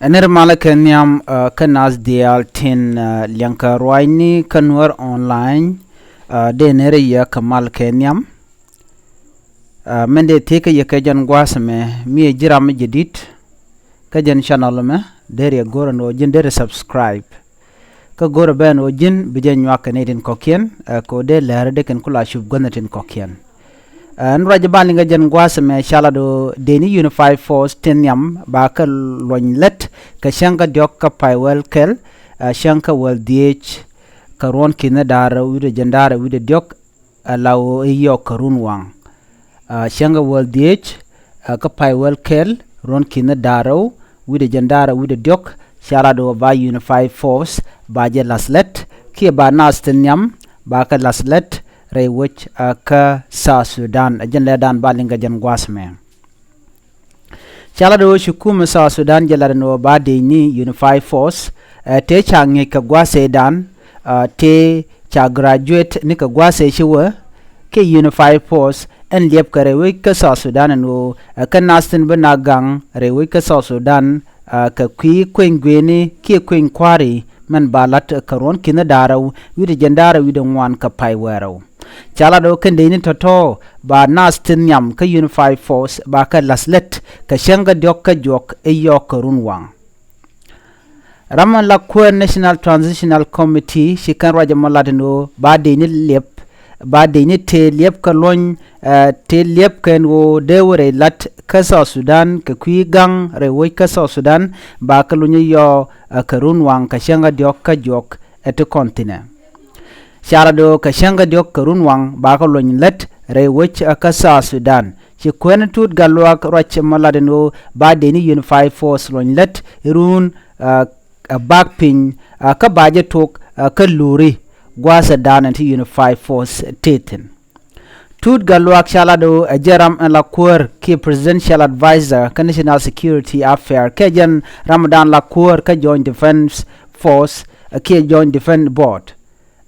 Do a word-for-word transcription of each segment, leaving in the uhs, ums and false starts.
Ɛ nɛr malä kɛ nhiam, ɛ, kä nath diaal tin, ɛ, liɛŋkɛ ruacni kä Nuer Online, ɛ, dee nɛr yɛ kɛ mal kɛ nhiam. Ɛ, min dee thiec kä yɛ kɛ jɛn gua̱a̱th ɛmɛ, mi ɛ ji̱ ram mi jɛ di̱t kä jɛn channel ɛmɛ, deri ɛ go̱r ɛn ɣöö ji̱n deri subscribe. Kä go̱rɛ ben ɣöö ji̱n bi jɛ nyuak kɛ nɛy tin kɔ̱kiɛn, ɛ, kɛ ɣöö dee lääri dee kɛn ku la cup guäthni tin kɔ̱kiɛn. Ɛ, ɛn ruac ban liŋ kɛ jɛn gua̱a̱th ɛmɛ ca lat ɣöö dee ni Unified Force tin nhiam ba kɛ luɔ̱ny lät kɛ cäŋ kä diɔ̱k kä pay wäl kɛl, ɛ, cäŋ kä wäl dhieec kɛ ruɔ̱n ki̱ni da̱ŋ rɛw wi̱cdɛ jiɛn da̱ŋ rɛw wi̱cdɛ diɔ̱k, ɛ, la ɣöö i̱ yɔɔk kɛ run waŋ. Ɛ, cäŋ kä wäl dhieec, ɛ, kä pay wäl kɛl, ruɔ̱n ki̱ni da̱ŋ rɛw wi̱cdɛ jiɛn da̱ŋ rɛw wi̱cdɛ diɔ̱k, ca lat ɣöö ba Unified Force ba jɛ la̱th lät kiɛ ba nath tin nhiam ba kɛ la̱th lät rɛy wec, ɛ, kä South Sudan. Ɛ jɛn lɛɛtdan ba liŋ kɛ jɛn gua̱a̱th ɛmɛ. Ca lat ɣöö ci kumɛ South Sudan jɛ lat ɛn ɣöö ba dec ni Unified Force, ɛ, tëë ca ŋi̱eec kɛ gua̱a̱th ëëdan, ɛ, tëë ca graduate ni kɛ gua̱a̱th ëë ci wä, kiɛ Unified Force ɛn liɛp kɛ rɛy wec kä South Sudan ɛn ɣöö, ɛ, kɛ nath tin bi na gaŋ rɛy wec kä South Sudan, ɛ, kɛ kui̱ kueny gui̱ni kiɛ kueny kua̱ri min ba la̱t kɛ ruɔ̱n ki̱ni da̱ŋ rɛw wi̱cdɛ jiɛn da̱ŋ rɛw wi̱cdɛ ŋuan kɛ pay wäl rɛw. Ca lat ɣöö kɛn dec ni tɔ̱tɔ̱ ba nath tin nhiam kä Unified Force ba kɛ la̱th lät kɛ cäŋ kä diɔ̱k kä juɔ̱k i̱ yɔɔk kɛ run waŋ. Ram mi la kuäär National Transitional Committee ci kɛn ruac ɛmɔ lat ɛn ɣöö ba dec ni liɛp, ba dec ni tëë liɛp kɛ luɔ̱ny, ɛ, tëë liɛp kɛn ɣöö dee wä rɛy la̱t kä South Sudan kɛ kui̱ gaŋ rɛy wec kä South Sudan ba kɛ luny i̱ yɔɔk, ɛ, kɛ run waŋ kɛ cäŋ kä diɔ̱k kä juɔ̱k ɛ ti kɔn thi̱n ɛ. Ca lat ɣöö kɛ cäŋ kä diɔ̱k kɛ run waŋ ba kɛ luɔ̱ny lät rɛy wec, ɛ, kä South Sudan. Ci kuäär ni Tut Gatluak ruac ɛmɔ lat ɛn ɣöö ba dec ni Unified Force luɔ̱ny lät i̱ run, ɛ, ɛ bak piny, ɛ, kä ba jɛ tok, ɛ, kä luri gua̱a̱th ëëdan ɛn ti Unified Force tëë thi̱n. Tut Gatluak ca lat ɣöö ɛ jɛn ram ɛn la kuäär kiɛ Presidential Advisor kä National Security Affair, kiɛ jɛn ramdan la kuäär kä Joint Defence Force, ɛ, kiɛ Joint Defence Board.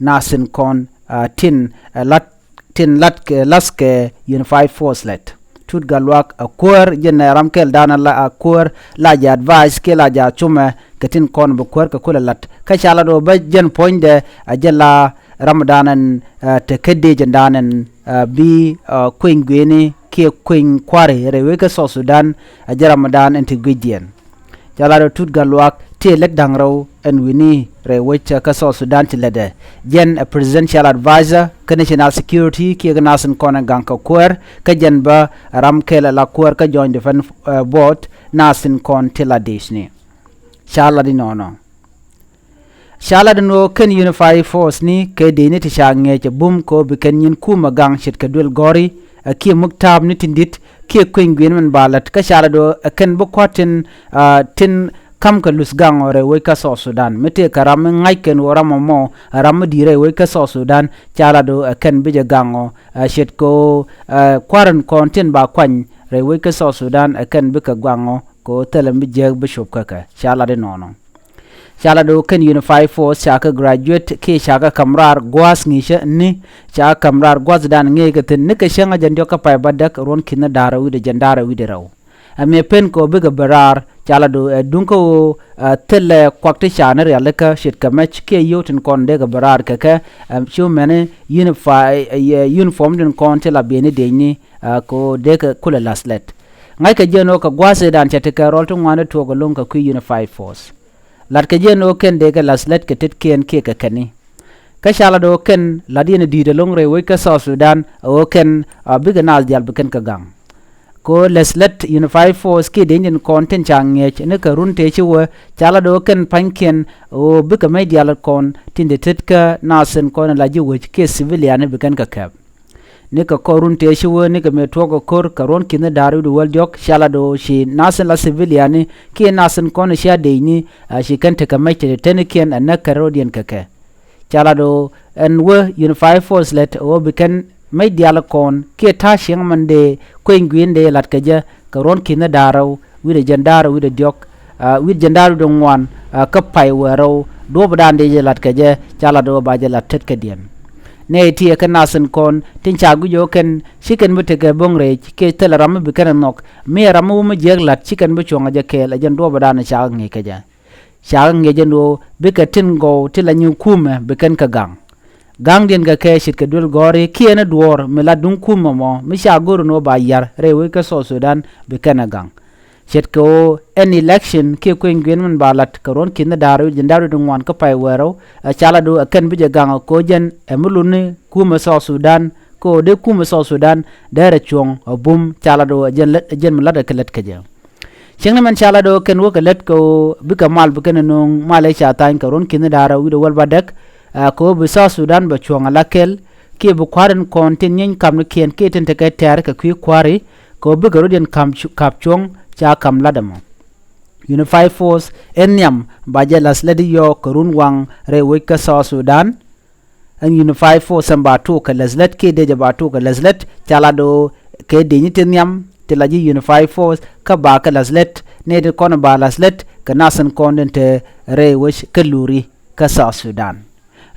Nath tin kɔn, ɛ, tin, ɛ, lat, tin lat kɛ, la̱th kɛ Unified Force lät. Tut Gatluak ɛ kuäär, jɛn ɛ ram kɛl dan la ɛ kuäär la jɛ advice kiɛ la jɛ cumɛ kɛ tin kɔn bi kuäär kɛ kulɛ la̱t. Kä ca lat ɣöö bä jɛn puɔ̱nydɛ ɛ jɛ la ramdan ɛn, ɛ, te kä dec ɛn dan ɛn, ɛ, bi, ɛ, kueny gui̱ni kiɛ kueny kua̱ri rɛy wec kä South Sudan, ɛ jɛ ramdan ɛn te gui̱cdiɛn. Ca lat ɣöö Tut Gatluak tëë lät da̱ŋ rɛw ɛn wi̱ni rɛy wec kä South Sudan ti lätdɛ. Jɛn ɛ Presidential Advisor kä National Security kiɛ kä nath tin kɔn ɛ gaŋ kɛ kuäär, kä jɛn bä ram kɛl ɛ la kuäär kä Joint Defence, ɛ, Board, nath tin kɔn ti la decni. Ca lat inɔnɔ. Ca lat ɛn ɣöö kɛn Unified Force ni kɛ dec ni ti ca ŋi̱eec ɛ bum kɛ ɣöö bi kɛn nyin kumɛ gaŋ ce̱tkɛ duël gɔ̱ri, ɛ, kiɛ muk ta̱a̱p ni tin di̱t kiɛ kueny gui̱n min ba lät. Kä ca lat ɣöö ɛ kɛn bi kua̱r tin, ɛ, tin ka̱m kɛ luth gaŋ ɔ rɛy wec kä South Sudan. Mi tëëkɛ ram mi ŋa̱c kɛn ɣöö ram ɛmɔ ɛ ram mi di̱i̱t rɛy wec kä South Sudan, ca lat ɣöö ɛ kɛn bi jɛ gaŋ ɔ, ɛ, ce̱tkɛ ɣöö, ɛ, kua̱r in kɔn tin ba kuany rɛy wec kä South Sudan ɛ kɛn bikɛ gaŋ ɔ kɛ ɣöö thilɛ mi jiääk bi cop kä kɛ. Ca lat inɔnɔ. Ca lat ɣöö kɛn Unified Force ca kɛ graduate kiɛ ca kɛ ka̱m raar gua̱a̱th ŋi̱i̱cä ni ca kɛ ka̱m raar gua̱a̱thdan ŋi̱i̱c kɛ thi̱n ni kɛ cäŋ a jɛn diɔ̱k kä pay bädäk ruɔ̱n ki̱ni da̱ŋ rɛw wi̱cdɛ jiɛn da̱ŋ rɛw wi̱cdɛ rɛw. Ɛ mëë pen kɛ ɣöö bikɛ ben raar ca lat ɣöö ɛ duŋ kä ɣöö, ɛ, thilɛ kuak ti ca ni rialikä ce̱tkɛ mɛc kiɛ yio̱w tin kɔn dee kɛ ben raar kɛ kɛ, ɛ, cu mɛni unifi-, ɛ, uniform tin kɔn ti la bieyni dëëcni, ɛ, kɛ ɣöö dee kɛ kulɛ la̱th lät. Ŋa̱ckɛ jɛn ɣöö kɛ gua̱a̱th ëëdan cɛ tekɛ rɔl ti ŋuan ti tuɔɔk ɛlɔ̱ŋ kɛ kui̱ Unified Force. Latkɛ jɛ ɛn ɣöö kɛn dee kɛ la̱th lät kɛ tetkiɛn kiɛ kɛ kɛn i̱. Kä ca lat ɣöö kɛn la̱t yɛn ɛ di̱i̱t ɛlɔ̱ŋ rɛy wec kä South Sudan ɣöö kɛn, a, bikɛ naath diaal bi kɛn kɛ gaŋ. Kɛ ɣöö la̱th lät Unified Force kiɛ dee nyin kɔn tin ca ŋi̱eec ni kɛ run tëë ci wee ca lat ɣöö kɛn pa̱nykiɛn ɣöö bikɛ mec diaal kɔn tin te tet kä naath in kɔn in la ji̱ wec kiɛ civilian bi kɛn kɛ kɛp. Nikɛ kɔr run tëë ci wee nikɛ mëë tuɔɔk kɛ ko̱r kɛ ruɔ̱n ki̱n da̱r wi̱cdɛ wäl diɔ̱k ca lat ɣöö ci nath in la civilian ni kiɛ nath in kɔn in cia dec ni, a, ci kɛn tekɛ mec te tetnikiɛn ɛ näk kɛ rɔ̱diɛn kɛ kɛ. Ca lat ɣöö ɛn wee Unified Force lät ɣöö bi kɛn mec diaal kɔn kiɛ ta̱a̱ cieŋ mɛn dee kueny gui̱n dee la̱t kɛ jɛ kɛ ruɔ̱n ki̱n da̱r rɛw wi̱cdɛ jiɛn da̱r wi̱cdɛ diɔ̱k, a, wi̱cdɛ jiɛn da̱r wi̱cdɛ ŋuan, a, kä pay wäl rɛw duɔ̱ɔ̱pdan dee jɛ la̱t kɛ jɛ ca lat ɣöö ba jɛ la̱t tetkädiɛn. Nɛy ti ɛ kɛ nath in kɔn tin ca guic ɣöö kɛn ci kɛn bi tekɛ bo̱ŋ rɛc kiɛ thilɛ ram mi bi kɛn ɛ nhɔk. Mi ɛ ram mi wä mi jiäk la̱t ci kɛn bi cuɔ̱ŋ ɛ jɛ kɛɛl, ɛ jɛn duɔ̱ɔ̱p ɛ da̱a̱n ɛ cakɛ ŋi̱i̱c kɛ jɛ. Cakɛ ŋi̱i̱c ɛn ɣöö bikɛ tin gɔw ti la nyi kumɛ bi kɛn kɛ gaŋ. Ga̱ŋdiɛn kɛ kɛ ce̱tkɛ duel gɔ̱ri kiɛ ni duɔ̱ɔ̱r mi la duŋ kumɛ mɔ mi ca go̱r ɛn ɣöö ba ya̱r rɛy wec kä South Sudan bi kɛn ɛ gaŋ. Ce̱tkɛ ɣöö ɛn election kiɛ kueny guiɛn min ba la̱t kɛ ruɔ̱n ki̱n ni da̱ŋ rɛw jiɛn da̱ŋ rɛw ti ŋuan kä pay wäl rɛw, ɛ ca lat ɣöö ɛ kɛn bi jɛ gaŋ ɛ ko̱ jɛn ɛ mi luni kumɛ South Sudan, kɛ ɣöö dee kumɛ South Sudan dee rɛ cuɔ̱ŋ ɛ bum ca lat ɣöö ɛ jɛn lät, ɛ jɛn mi la̱t ɛ kɛ lät kɛ jɛ. Cieŋni mɛn ca lat ɣöö kɛn wä kɛ lät kɛ ɣöö bikɛ mal bi kɛn ɛ nööŋ mal ëë ca tha̱a̱ny kɛ ruɔ̱n ki̱n ni da̱ŋ rɛw wi̱cdɛ wäl bädäk, ɛ kɛ ɣöö bi South Sudan bɛ cuɔ̱ŋ ala kɛl kiɛ bi kua̱r in kɔn tin nyieeny kamnikiɛn kiɛ tin tekɛ tɛ̈r kɛ kui̱ kua̱ri, kɛ ɣöö bikɛ rɔ̱diɛn ka̱m cu-, ka̱p cuɔ̱ŋ ca ka̱m lat ɛmɔ. Unified Force ɛn nhiam ba jɛ la̱th lät i̱ yɔɔk kɛ run waŋ rɛy wec kä South Sudan. Ɛn Unified Force ɛn ba tuɔɔk kɛ la̱th lät kiɛ dee jɛ ba tuɔɔk kɛ la̱th lät ca lat ɣöö kɛ dee nyi ti nhiam ti la ji̱ Unified Force kä ba kɛ la̱th lät nɛy ti kɔn ba la̱th lät kɛ nath in kɔn tin te rɛy wec kä Luri kä South Sudan.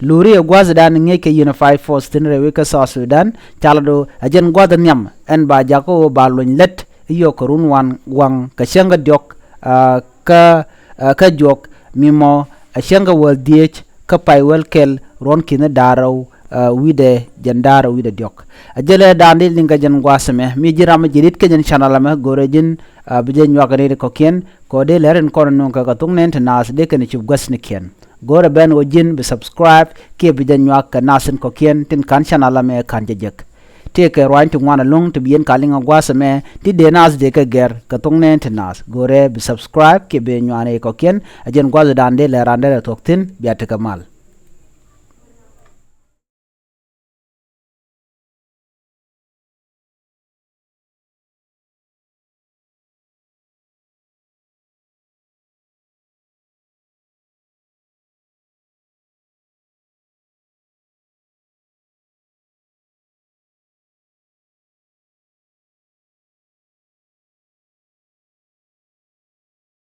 Luri ɛ gua̱thdan ŋi̱eec kɛ Unified Force thi̱n rɛy wec kä South Sudan ca lat ɣöö ɛ jɛn gua̱th nhiam ɛn ba jakä ɣöö ba luny lät i̱ yɔɔk kɛ run wan waŋ kɛ cäŋ kä diɔ̱k, ah, kä, ah, kä juɔk mi mɔ ɛ cäŋ kä wäl dhieec kä pay wäl kɛl ruɔ̱n ki̱n ni da̱ŋ rɛw, ah, wi̱cdɛ jiɛn da̱ŋ rɛw wi̱cdɛ diɔ̱k. Ɛ jɛn lɛ da̱a̱n di liŋ kɛ jɛn gua̱a̱th ɛmɛ mi ji̱n ram mi ji̱ ri̱t kɛ jɛn channel ɛmɛ go̱rɛ ji̱n, ah, bi jɛ nyuak kɛ nɛy ti kɔ̱kiɛn kɛ ɣöö dee lɛr in kɔn nuŋ kɛ kɛ thok nɛn ti naath dee kɛn cop guäthnikiɛn. Go̱rɛ ben ɣöö ji̱n bi subscribe kiɛ bi jɛ nyuak kɛ nath in kɔ̱kiɛn tin ka̱n channel ɛmɛ ka̱n jɛ jek. Tëëkɛ ruaacni ti ŋuan ɛlɔ̱ŋ ti bi yɛn kɛ liŋ ɛ gua̱a̱th ɛmɛ ti dee naath dee kɛ gɛr kɛ thok nɛn ti naath. Go̱rɛ bi subscribe kiɛ bi nyuak nɛy kɔ̱kiɛn. Ɛ jɛn gua̱a̱thdan dee lɛ raan derɛ thuɔ̱k thi̱n, bia tekɛ mal.